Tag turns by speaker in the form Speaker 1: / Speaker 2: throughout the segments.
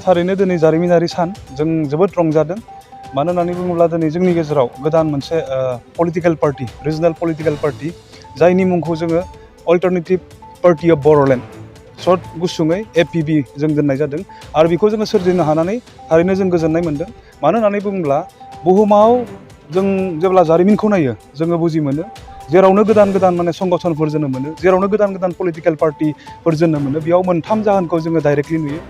Speaker 1: थारैनो दिनै जारिमिनारि सान जों जोबोद रंजादों मानो होननानै बुङोब्ला दिनै जोंनि गेजेराव गोदान मोनसे political party regional political party जायनि मुंखौ जोङो alternative party of Bodoland short गुसुङै APB जों दोननाय जादों आरो बेखौ जोङो सोरजिनो हानानै थारैनो जों गोजोननाय मोनदों मानो होननानै बुङोब्ला बुहुमाव जों जेब्ला जारिमिनखौ नायो जोङो बुजि मोनो जेरावनो गोदान गोदान माने संगठनफोर जोनोम मोनो जेरावनो गोदान गोदान पलिटिकल पार्टीफोर जोनोम मोनो बेयाव मोनथाम जाहोनखौ जोङो डाइरेक्टलि नुयो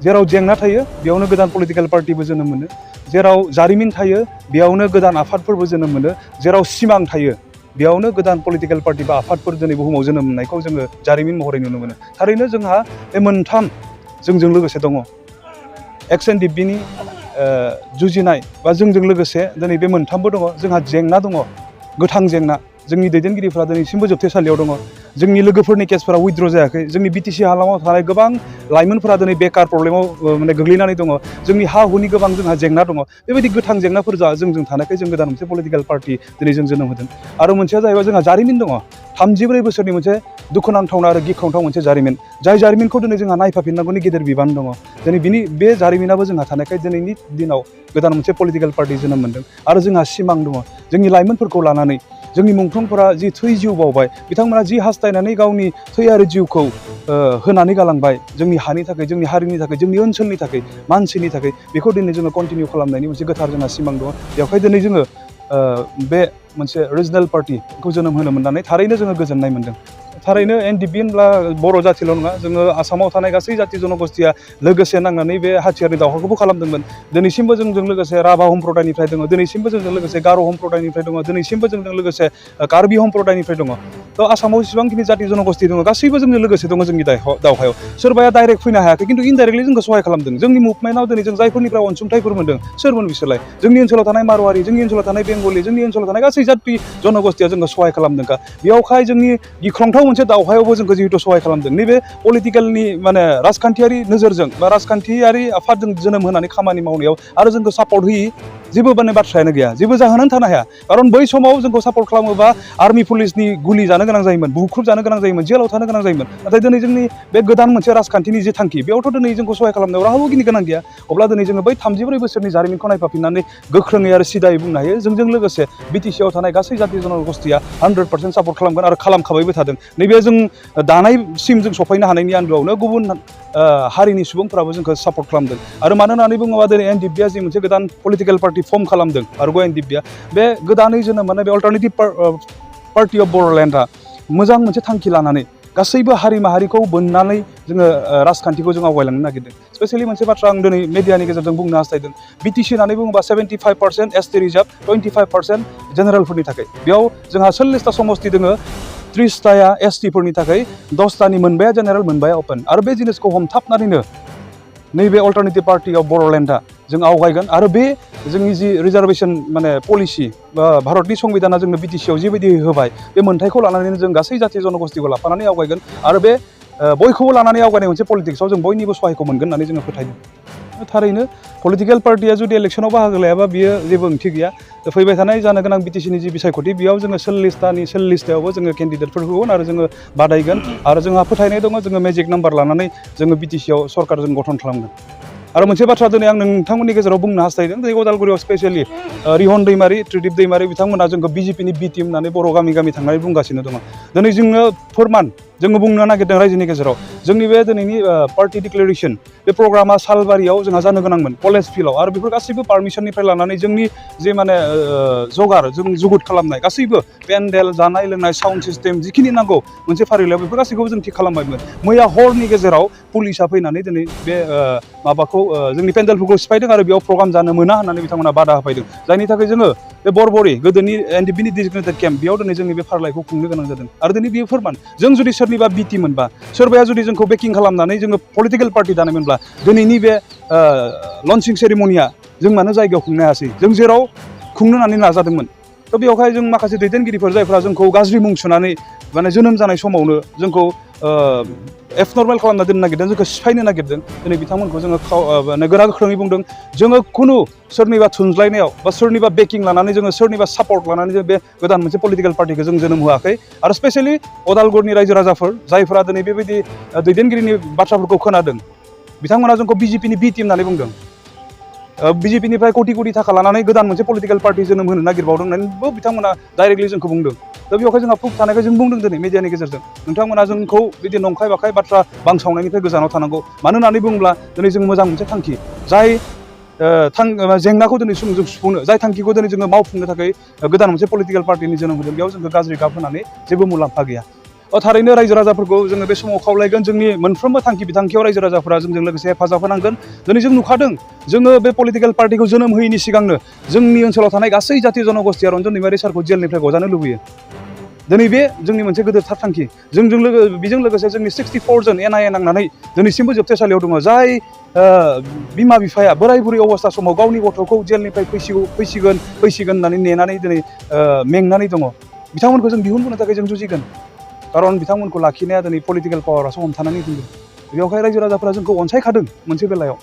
Speaker 1: जेराव जेंना थायो बेयावनो गोदान पलिटिकल पार्टीबो जोनोम मोनो जेराव जारिमिन थायो बेयावनो गोदान आफादफोरबो जोनोम मोनो जेराव सिमां थायो बेयावनो गोदान पलिटिकल पार्टी बा आफादफोर दिनै बुहुमाव जोनोम मोननायखौ जोङो जारिमिन महरै नुनो मोनो थारैनो जोंहा बे मोनथाम जोंजों लोगोसे दङ XNDP-नि जुजिनाय बा जोंजों लोगोसे दिनै बे मोनथामबो दङ जोंहा जेंना दङ गोथां जेंना जोंनि दैदेनगिरिफोरा दिनैसिमबो जोबथेसालियाव दङ जोंनि लोगोफोरनि केसफोरा उइथड्र जायाखै जोंनि BTC हालामाव थानाय गोबां लाइमोनफोरा दिनै बेकार प्रब्लेमाव माने गोग्लैनानै दङ जोंनि हा हुनि गोबां जोंहा जेंना दङ बेबायदि गोथां जेंनाफोर जोंजों थानायखाय जों गोदान मोनसे पलिटिकल पार्टी दिनै जों जोनोम होदों आरो मोनसेया जाहैबाय जोंहा जारिमिन दङ 34 बोसोरनि मोनसे दुखुनांथावना आरो गिख्रंथाव मोनसे जारिमिन जाय जारिमिनखौ दिनै जोंहा नायफाफिननांगौनि गेदेर बिबान दङ दिनै बिनि बे जारिमिनाबो जोंहा थानायखाय दिनैनि दिनाव गोदान मोनसे पलिटिकल पार्टी जोनोम मोनदों आरो जोंहा सिमां दङ जोंनि लाइमोनफोरखौ लानानै जोंनि मुंख्लंफोरा जि थै जिउ बावबाय बिथांमोना जि हास्थायनानै गावनि थै आरो जिउखौ होनानै गालांबाय जोंनि हानि थाखाय जोंनि हारिनि थाखाय जोंनि ओनसोलनि थाखाय मानसिनि थाखाय बेखौ दिनै जोङो कन्टिनिउ खालामनायनि मोनसे गोथार जोंहा सिमां दङ बेवहाय दिनै जोङो बे मोनसे रिजनाल पार्टीखौ जोनोम होनो मोननानै थारैनो जोङो गोजोननाय मोनदों थारैनो NDP होनब्ला बर' जाथिल' नङा जोङो आसामाव थानाय गासै जाथि जनगोष्ठीया लोगोसे नांनानै बे हाथियारनि दावहाखौबो खालामदोंमोन दिनैसिमबो जोंजों लोगोसे राभा सम्प्रदायनिफ्राय दङ दिनैसिमबो जोंजों लोगोसे गार' सम्प्रदायनिफ्राय दङ दिनैसिमबो जोंजों लोगोसे कार्बि सम्प्रदायनिफ्राय दङ थ' आसामाव जेसेबांखिनि जाथि जनगोष्ठी दङ गासैबो जोंजों लोगोसे दङ जोंनि दावहायाव सोरबाया डाइरेक्ट फैनो हायाखै खिन्थु इनडाइरेक्टलि जोंखौ सहाय खालामदों जोंनि मुभमेन्टआव दिनै जों जायफोरनिफ्राय अनसुंथाइफोर मोनदों सोरमोन बिसोरलाय जोंनि ओनसोलाव थानाय मारवारि जोंनि ओनसोलाव थानाय बेंगलि जोंनि ओनसोलाव थानाय गासै जाथि जनगोष्ठीया जोंखौ सहाय खालामदोंखा बेयावहाय जोंनि गिख्रंथाव मोनसे दावहायावबो जोंखौ जिहेतु सहाय खालामदों नैबे पलिटिकेलनि माने राजखान्थियारि नोजोरजों बा राजखान्थियारि आफादजों जोनोम होनानै खामानि मावनायाव आरो जोंखौ सापर्ट होयि जेबो माने बाथ्रायानो गैया जेबो जाहोनानो थानो हाया खारन बै समाव जोंखौ सापर्ट खालामोबा आर्मि पुलिसनि गुलि जानो गोनां जायोमोन बुख्रुब जानो गोनां जायोमोन जेलाव थानो गोनां जायोमोन नाथाय दिनै जोंनि बे गोदान मोनसे राजखान्थिनि जे थांखि बेयावथ' दिनै जोंखौ सहाय खालामनायाव रावबो गिनो गोनां गैया अब्ला दिनै जोङो बै 34 बोसोरनि जारिमिनखौ नायफाफिननानै गोख्रोङै आरो सिदायै बुंनो हायो जोंजों लोगोसे BTC आव थानाय गासै जाथि जनगोष्ठीया 100% सापर्ट खालामगोन आरो खालामखाबायबो थादों नैबे जों दानायसिम जों सफैनो हानायनि आन्दोआवनो गुबुन हारिनि सुबुंफोराबो जोंखौ सापर्ट खालामदों आरो मानो होननानै बुङोबा दिनै NDP-आ जि मोनसे गोदान पलिटिकेल पार्टी फर्म खालामदों आरो NDP-आ बे गोदानै जोनोम मोननाय बे अल्टारनेटिभ पार्टी अफ बड'लेण्डआ मोजां मोनसे थांखि लानानै गासैबो हारि माहारिखौ बोननानै जोङो राजखान्थिखौ जों आवगायलांनो नागिरदों स्पेसियलि मोनसे बाथ्रा आं दिनै मिडियानि गेजेरजों बुंनो हास्थायदों BTC होननानै बुङोबा 75% ST रिजार्भ 25% जेनेरेलफोरनि थाखाय बेयाव जोंहा 40टा समस्ति दङ 30टाया ST-फोरनि थाखाय 10टानि मोनबाया जेनेरेल मोनबाया अपेन आरो बे जिनिसखौ हमथाबनानैनो नैबे अल्टारनेटिभ पार्टी अफ बड'लेण्डआ जों आवगायगोन आरो बे जोंनि जि रिजार्भेसन माने पलिसि बा भारतनि संबिधाना जोंनो BTC आव जिबायदि होबाय बे मोन्थायखौ लानानैनो जों गासै जाथि जनगोष्ठीखौ लाफानानै आवगायगोन आरो बे बयखौबो लानानै आवगायनाय मोनसे पलिटिक्सआव जों बयनिबो सहायखौ मोनगोन होननानै जोङो फोथायदों थारैनो पलिटिकेल पार्टीया जुदि इलेक्सनाव बाहागो लायाबा बियो जेबो ओंथि गैया फैबाय थानाय जानो गोनां BTC-नि जि बिसायख'थि बेयाव जोङो 40टायावबो जोङो केन्डिडेटफोर होगोन आरो जोङो बादायगोन आरो जोंहा फोथायनाय दङ जोङो मेजिक नाम्बार लानानै जोङो BTC-आव सरकार जों गठन खालामगोन आरो मोनसे बाथ्रा दिनै आं नोंथांमोननि गेजेराव बुंनो हास्थायदों दिनै उदालगुरियाव स्पेसियेलि रिहन दैमारि त्रिदिप दैमारि बिथांमोना जोंखौ BJP-नि B टिम होननानै बर' गामि गामि थांनानै बुंगासिनो दङ दिनै जोङो फोरमान जोङो बुंनो नागिरदों रायजोनि गेजेराव जोंनि बे दिनैनि पार्टी डिक्लेरेसन बे प्रग्रामा सालबारियाव जोंहा जानो गोनांमोन कलेज फिल्डआव आरो बेफोर गासैबो पारमिसननिफ्राय लानानै जोंनि जे माने जगार जों जुगुद खालामनाय गासैबो पेन्डेल जानाय लोंनाय साउन्ड सिस्टेम जिखिनि नांगौ मोनसे फारिलाइयाव बेफोर गासैखौबो जों थिग खालामबायमोन मैया हरनि गेजेराव पुलिसा फैनानै दिनै बे माबाखौ जोंनि पेन्डेलफोरखौ सिफायदों आरो बेयाव प्रग्राम जानो मोना होननानै बिथांमोना बादा होफैदों जायनि थाखाय जोङो बे बरबरि गोदोनि NDP-नि डिजिगनेटेड केम्प बेयाव दिनै जोंनि बे फारिलाइखौ खुंनो गोनां जादों आरो दिनै बेयो फोरमान जों जुदि सोरनिबा BT मोनबा सोरबाया जुदि जोंखौ बेकिं खालामनानै जोङो पलिटिकेल पार्टी दानायमोनब्ला दिनैनि बे लन्चिं सेरेमनिया जों मानो जायगायाव खुंनो हायासै जों जेराव खुंनो होननानै नाजादोंमोन थ' बेवहाय जों माखासे दैदेनगिरिफोर जायफ्रा जोंखौ गाज्रि मुं सुनानै माने जोनोम जानाय समावनो जोंखौ एबनर्मेल खालामना दोननो नागिरदों जोंखौ सिफायनो नागिरदों दिनै बिथांमोनखौ जोङो गोरा गोख्रोङै बुंदों जोङो खुनु सोरनिबा थुनज्लायनायाव बा सोरनिबा बेकिं लानानै जोङो सोरनिबा सापर्ट लानानै जों बे गोदान मोनसे पलिटिकेल पार्टीखौ जों जोनोम होआखै आरो स्पेसियेलि अदालगुरिनि रायजो राजाफोर जायफोरा दिनै बेबायदि दैदेनगिरिनि बाथ्राफोरखौ खोनादों बिथांमोना जोंखौ बिजेपिनि बि टिम होननानै बुंदों बिजेपिनिफ्राय कोटि कोटि थाखा लानानै गोदान मोनसे पलिटिकेल पार्टी जोनोम होनो नागिरबावदों होननानैबो बिथांमोना डाइरेक्टलि जोंखौ बुंदों दा बेवहाय जोंहा प्रुफ थानायखाय जों बुंदों दिनै मिडियानि गेजेरजों नोंथांमोना जोंखौ बिदि नंखाय बाखाय बाथ्रा बांसावनायनिफ्राय गोजानाव थानांगौ मानो होननानै बुङोब्ला दिनै जों मोजां मोनसे थांखि जाय जेंनाखौ दिनै जों सुफुंनो जाय थांखिखौ दिनै जोङो मावफुंनो थाखाय गोदान मोनसे पलिटिकेल पार्टीनि जोनोम होदों बेयाव जोंखौ गाज्रि गाब होनानै जेबो मुलाम्फा गैया थारैनो रायजो राजाफोरखौ जोङो बे समाव खावलायगोन जोंनि मोनफ्रोमबो थांखि बिथांखियाव रायजो राजाफोरा जोंजों लोगोसे हेफाजाब होनांगोन दिनै जों नुखादों जोङो बे पलिटिकेल पार्टीखौ जोनोम होयैनि सिगांनो जोंनि ओनसोलाव थानाय गासै जाथि जनगोष्ठिया रन्जन दैमारि सारखौ जेलनिफ्राय गजानो लुबैयो दिनै बे जोंनि मोनसे गोदोरथार थांखि बेजों लोगोसे जोंनि 64 जन NIA नांनानै दिनैसिमबो जोबथेसालियाव दङ जाय बिमा बिफाया बोराय बुरै अबस्था समाव गावनि गथ'खौ जेलनिफ्राय फैसिगोन होननानै नेनानै दिनै मेंनानै दङ बिथांमोनखौ जों दिहुनबोनो थाखाय जों जुजिगोन खारन बिथांमोनखौ लाखिनाया दिनै पलिटिकेल पावारासो हमथानानै दोनदों बेवहाय रायजो राजाफोरा जोंखौ अनसायखादों मोनसे बेलायाव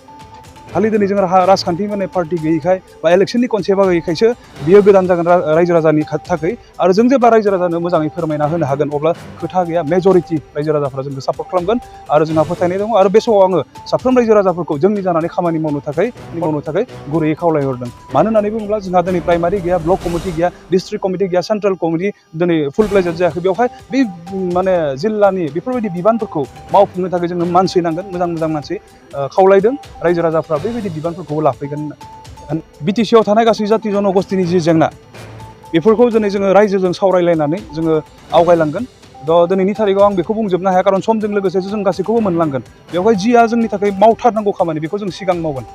Speaker 1: खालि दिनै जों राजखान्थि माने पार्टी गैयैखाय बा इलेक्शननि कनसेप्टआ गैयैखायसो बियो गोदान जागोन रायजो राजानि थाखाय आरो जों जेब्ला रायजो राजानो मोजाङै फोरमायना होनो हागोन अब्ला खोथा गैया मेजरिटि रायजो राजाफोरा जोंखौ सापर्ट खालामगोन आरो जोंहा फोथायनाय दङ आरो बे समाव आङो साफ्रोम रायजो राजाफोरखौ जोंनि जानानै खामानि मावनो थाखाय गुरैयै खावलायहरदों मानो होननानै बुङोब्ला जोंहा दिनै प्राइमारि गैया ब्लक कमिटि गैया डिस्ट्रिक्ट कमिटि गैया सेन्ट्रेल कमिटि दिनै फुल प्लेजेड जायाखै बेवहाय बे माने जिल्लानि बेफोरबायदि बिबानफोरखौ मावफुंनो थाखाय जोंनो मानसि नांगोन मोजां मानसि खावलायदों रायजो राजाफ्रा बेबायदि बिबानफोरखौबो लाफैगोन बिटिसिआव थानाय गासै जाथि जनगोष्ठिनि जि जेंना बेफोरखौ दिनै जोङो रायजोजों सावरायलायनानै जोङो आवगायलांगोन दिनैनि थारिखआव आं बेखौ बुंजोबनो हाया खारन समजों लोगोसे जों गासैखौबो मोनलांगोन बेवहाय जिया जोंनि थाखाय मावथारनांगौ खामानि बेखौ जों सिगां मावगोन